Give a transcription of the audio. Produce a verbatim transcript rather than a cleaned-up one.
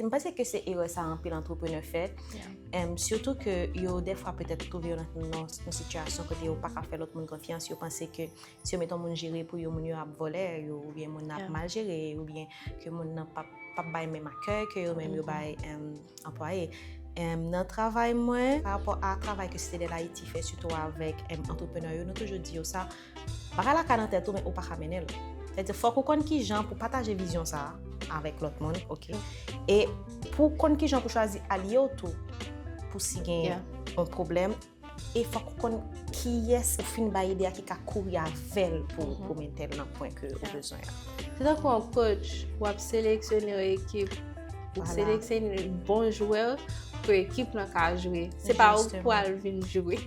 Mwen panse ke se erè sa anpil antreprenè fè. Yeah. Em, sitou ke yo dèfwa petèt twouve yo nan nan yon sitiyasyon kote yo pa ka fè lòt moun konfyans, yo panse ke si yo met yon moun jere pou yo, moun yo ap vòlè yo, oubyen moun nan ap Yeah. mal jere, oubyen ke moun nan p ap p ap bay menm akèy ke yo menm yo Mhm. bay em, anplwaye. Em, nan travay mwen, pa rapò a travay ke Site de Ayiti fè, sitou avèk em, antreprenè yo, nou toujou di yo sa, bagay la ka nan tèt ou, men ou pa ka mennen l. Sètadi, fòk ou konn ki jan pou pataje vizyon sa a avèk lòt moun, ok? E pou konn ki jan pou chwazi alye w tou, pou si gen Yeah. yon pwoblèm, e fòk ou konn kiyès ou fin bay ide a ki ka kouri avè l pou, Mhm. pou mennen l nan pwen ke ou Yeah. bezwen an. Se tankou yon coach, w ap seleksyone yon ekip, ou Voilà. seleksyone bon jwè pou ekip lan ka jwe. Se pa ou k Justement. pral vin jwe.